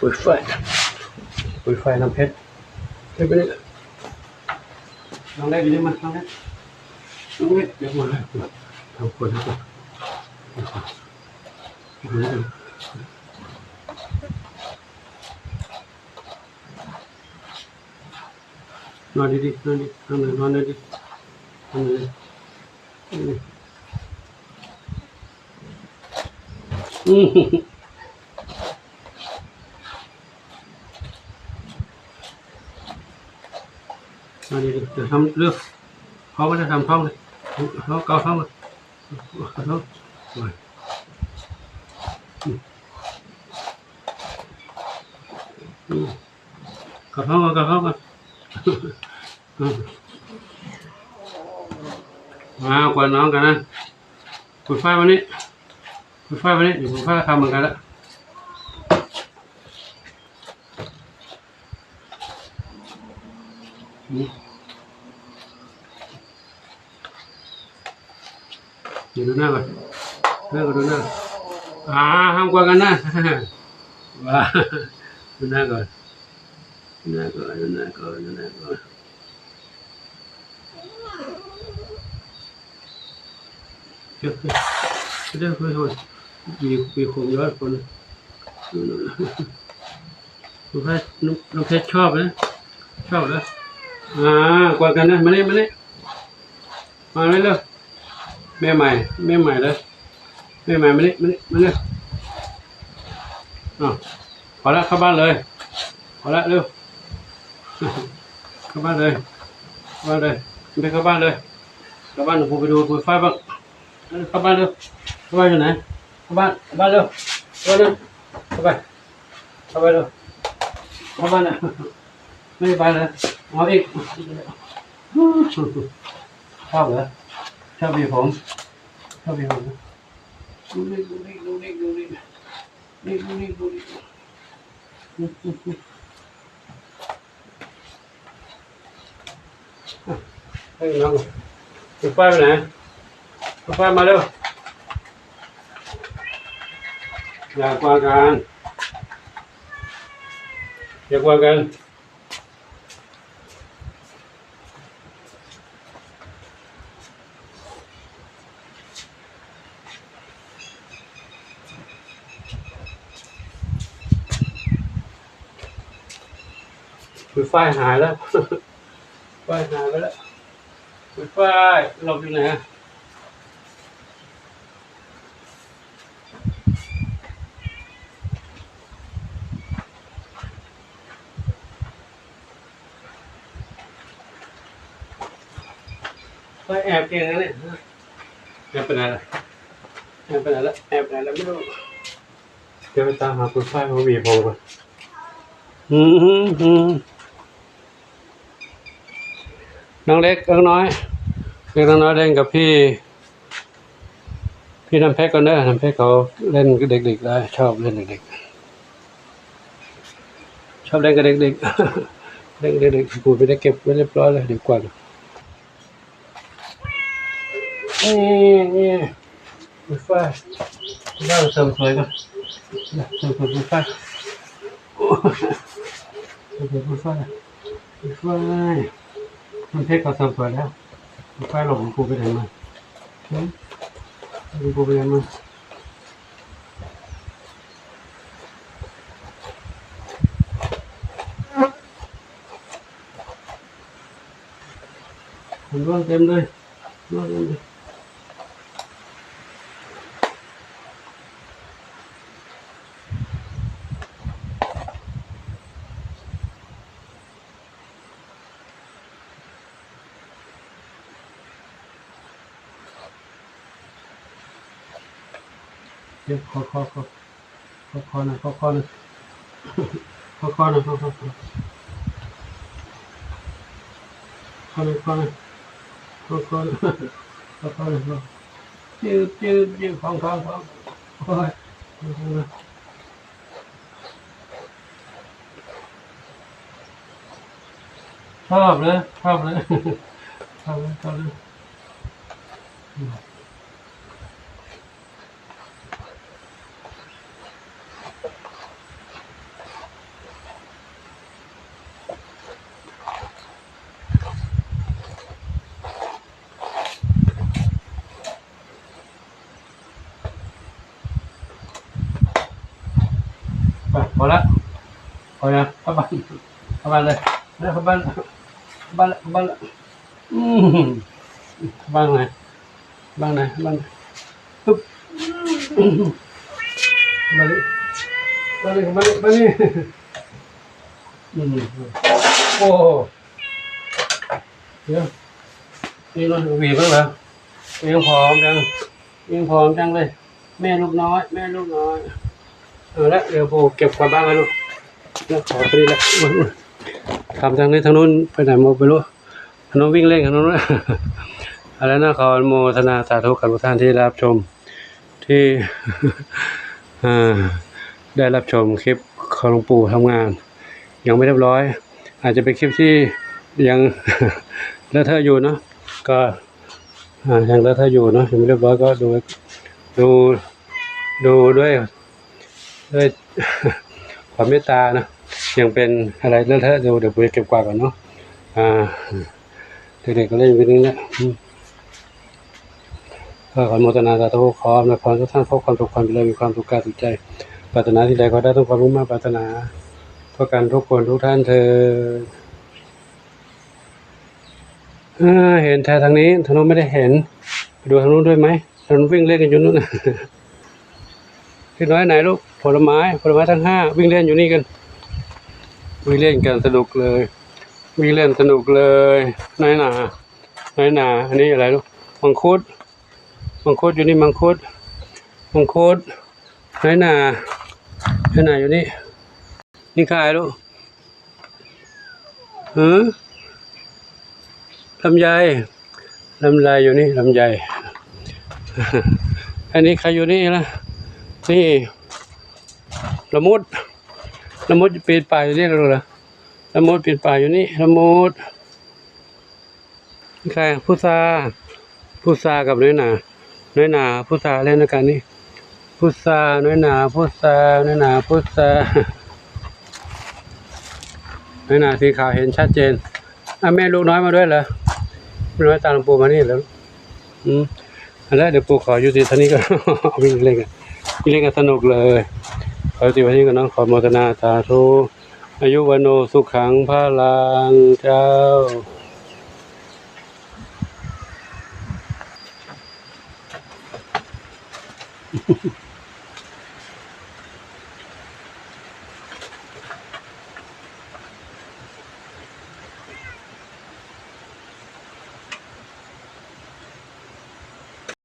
ເປີດໄຟ ເປີດໄຟນ້ຳເພັດ ເຮັດໄປເລີຍ ນ້ອງໄດ້ຢູ່ນີ້ ມາ ນ້ອງໄດ້ ນ້ອງໄດ້ ດຽວມາ ທຳຄົນ ທຳຄົນ ນອນດີໆ ນອນດີ ນອນດີ ນອນດີ ນອນດີ ອືມ ນອນດີ ທຳເລີຍ ເຂົ້າມາ ທຳທ້ອງເລີຍ ເຂົ້າ ເຂົ້າທ້ອງເລີຍ ເຂົ້າທ້ອງ ໂອ້ຍ ອືມ ອືມ ເຂົ້າທ້ອງກ່ອນ ເຂົ້າທ້ອງກ່ອນ ອືມ ມາກ່ອນນອນກັນນະ ເປີດໄຟບາດນີ້ ເປີດໄຟບາດນີ້ ເປີດໄຟ ຄ່ຳເໝືອນກັນລະ ອືມ. ເດີນດູໜ້າກ່ອນ ເດີນດູໜ້າ ອ່າ ຫ້າມກວດກັນນະ ວ່າ ດູໜ້າກ່ອນ ດູໜ້າກ່ອນ ດູໜ້າກ່ອນ ດູໜ້າກ່ອນ ເດີ ເດີ ເດີ ມີ ມີຄົນຢູ່ຄົນ ນ້ອງເພັດ ນ້ອງເພັດຊອບເດ້ ຊອບເດ້ ອ່າ ກວດກັນນະ ມານີ້ ມານີ້ ມາເລັວ ແມ່ໃໝ່ ແມ່ໃໝ່ເດີ ແມ່ໃໝ່ ມານີ້ ມານີ້ ມາເລັວ ອ້າວ ພໍລະ ເຂົ້າບ້ານເລີຍ ພໍລະ ເລັວ ເຂົ້າບ້ານເລີຍ ເຂົ້າບ້ານເລີຍ ໄປເຂົ້າບ້ານເລີຍ ເຂົ້າບ້ານ ເດີ ກູໄປດູເປີດໄຟບ້າງ ເຂົ້າບ້ານເລັວ ເຂົ້າບ້ານຢູ່ໄຫນ ເຂົ້າບ້ານ ເຂົ້າບ້ານເລັວ ເຂົ້າບ້ານເລັວ ເຂົ້າໄປ ເຂົ້າໄປເລີຍ ເຂົ້າບ້ານນະ ໄປເລີຍ ເອົາອີກ ຊອບເລີຍ ຊອບຫວີຜົມ ຊອບຫວີຜົມ ດູນີ້ ດູນີ້ ດູນີ້ ດູນີ້ ນີ້ ດູນີ້ ດູນີ້ ເຮີ້ຍ ນ້ອງ ເປີດໄຟໄປໄຫນ ເປີດໄຟມາເລັວ ຢ່າກວາດກັນ ຢ່າກວາດກັນ. ເປີດໄຟຫາຍແລ້ວ ໄຟຫາຍໄປແລ້ວ ເປີດໄຟ ຫຼົບຢູ່ໄຫນ? ໄປແອບເກັ່ງແລ້ວນີ້ ແອບໄປໃນລະ ແອບໄປໃນລະ ແອບໄປໃນລະ ບໍ່ຮູ້ ດຽວໄປຕາມຫາເປີດໄຟມາຫວີຜົມກ່ອນ ອືມ ນ້ອງເລັກ ນ້ອງນ້ອຍ ເລັກນ້ອງນ້ອຍເຫຼັ້ນກັບພີ່ ພີ່ນ້ຳເພັດກ່ອນເດີ ນ້ຳເພັດເຂົາເຫຼັ້ນເດັກໆ ໄດ້ ຊອບເຫຼັ້ນເດັກໆ ຊອບເຫຼັ້ນກັບເດັກໆ ເຫຼັ້ນເດັກໆ ກູໄປໄດ້ເກັບໄວ້ຮຽບຮ້ອຍແລ້ວ ດຽວກ່ອນ ນີ້ ນີ້ ເປີດໄຟ ເສີມສວຍກ່ອນ ເສີມສວຍເປີດໄຟ ເປີດໄຟ ເປີດໄຟ ນ້ຳເພັດເຂົາເສີມສວຍແລ້ວ ເປີດໄຟ ຫຼົບ ກູໄປໄດ້ມາ ຫືມ ກູໄປໄດ້ມາ ມັນລ່ວງເຕັມເລີຍ ລ່ວງເຕັມເລີຍ. ເຈັບຄໍ ຄໍ ຄໍ ຄໍ ຄໍໜ້ອຍ ຄໍ ຄໍໜ້ອຍ ຄໍ ຄໍໜ້ອຍ ຄໍ ຄໍ ຄໍໜ້ອຍ ຄໍ ຄໍໜ້ອຍ ຄໍ ຄໍໜ້ອຍ ເຈັບ ເຈັບ ເຈັບ ຄອງ ຄອງ ຄອງ ໂອ້ຍ ຊອບເລີຍ ຊອບເລີຍ ຊອບເລີຍ ຊອບເລີຍ. ພໍລະ ພໍລະ ເຂົ້າບ້ານ ເຂົ້າບ້ານເລີຍ ເດີ ເຂົ້າບ້ານ ເຂົ້າບ້ານ ເຂົ້າບ້ານ ອືມ ເຂົ້າບ້ານ ເຂົ້າບ້ານ ເຂົ້າບ້ານ ເຂົ້າບ້ານ ອຶບ ເຂົ້າບ້ານ ເຂົ້າບ້ານ ເຂົ້າບ້ານ ອືມ ໂອ້ ດຽວ ນີ້ເນາະ ຫວີເບິ່ງລະ ຍັງຜອມຈັ່ງ ຍັງຜອມຈັ່ງເລີຍ ແມ່ລູກນ້ອຍ ແມ່ລູກນ້ອຍ ເອົາລະ ດຽວປູເກັບກວາດບ້ານກ່ອນລູກ ແລ້ວຂໍໂຕນີ້ລະ ໂອ້ຍ ໂອ້ຍ ຖາມທາງນີ້ທາງໂນ້ນໄປໄຫນໝົດບໍ່ຮູ້ ທາງໂນ້ນວິ່ງເລ່ນທາງໂນ້ນ ເອົາລະເນາະ ຂໍອະນຸໂມທະນາສາທຸກັບທຸກທ່ານທີ່ຮັບຊົມ ທີ່ ເອີ ໄດ້ຮັບຊົມຄລິບຂອງຫຼວງປູ່ທຳງານ ຍັງບໍ່ຮຽບຮ້ອຍ ອາດຈະເປັນຄລິບທີ່ຍັງເລາະເທາະຢູ່ເນາະ ກໍ ອາ ຍັງເລາະເທາະຢູ່ເນາະ ຍັງບໍ່ຮຽບຮ້ອຍ ກໍດູ ດູ ດູດ້ວຍ ດ້ວຍຄວາມເມດຕາເນາະ ຍັງເປັນອາໄລເລາະເທາະຢູ່ ດຽວປູເກັບກວາດກ່ອນເນາະ ອາ ເດັກໆກໍເລ່ນຢູ່ນີ້ແຫຼະ ອືມ ກໍຂໍອະນຸໂມທະນາສາທຸ ຂໍອຳນວຍພອນທຸກທ່ານ ພົບຄວາມສຸກຄວາມຈະເລີນ ມີຄວາມສຸກກາຍສຸກໃຈ ປາດຖະໜາສິ່ງໃດຂໍໄດ້ສົມຄວາມມຸ່ງມາດປາດຖະໜາ ເພື່ອກັນທຸກຄົນທຸກທ່ານເທີ້ນ ເອີ ເຫັນແຕ່ທາງນີ້ ທາງໂນ້ນໄມ່ໄດ້ເຫັນ ໄປດູທາງໂນ້ນດ້ວຍໄໝ? ທາງໂນ້ນວິ່ງເລ່ນກັນຢູ່ໂນ້ນ ເດັກນ້ອຍໄຫນລູກ? ຜົນລະໄມ້ ຜົນລະໄມ້ທັງຫ້າ ວິ່ງເລ່ນຢູ່ນີ້ກັນ ວິ່ງເລ່ນກັນສະໜຸກເລີຍ ວິ່ງເລ່ນສະໜຸກເລີຍ ນ້ອຍໜາ ນ້ອຍໜາ ອັນນີ້ອະໄລລູກ? ມັງຄຸດ ມັງຄຸດຢູ່ນີ້ ມັງຄຸດ ມັງຄຸດ ນ້ອຍໜາ ນ້ອຍໜາຢູ່ນີ້ ນີ້ຂາຍລູກ ຫື ລຳໄຍ ລຳໄຍຢູ່ນີ້ ລຳໄຍ ອັນນີ້ຂາຍຢູ່ນີ້ລະ ນີ້ ລະມຸດ ລະມຸດປີນປ່າຢູ່ນີ້ລະລູກລະ ລະມຸດປີນປ່າຢູ່ນີ້ ລະມຸດ ນີ້ຂາຍພຸດຊາ ພຸດຊາກັບນ້ອຍໜາ ນ້ອຍໜາ ພຸດຊາແລ່ນນຳກັນນີ້ ພຸດຊາ ນ້ອຍໜາ ພຸດຊາ ນ້ອຍໜາ ພຸດຊາ ນ້ອຍໜາສີຂາວເຫັນຊັດເຈນ ອາ ແມ່ລູກນ້ອຍມາດ້ວຍເຫຼືອ? ແມ່ນ້ອຍຕາມປູມານີ້ເຫຼືອ? ອືມ ອັນນັ້ນ ດຽວປູຂໍຢຸດຕິເທົ່ານີ້ກ່ອນ ວິ່ງເລ່ນກັນ ວິ່ງເລ່ນກັນສະໜຸກເລີຍ ຂໍຢຸດຕິໄວ້ເທົ່ານີ້ກ່ອນເນາະ ຂໍໂມທະນາສາທຸ ອາຍຸວັນໂນສຸຂັງພະລັງ ເຈົ້າ.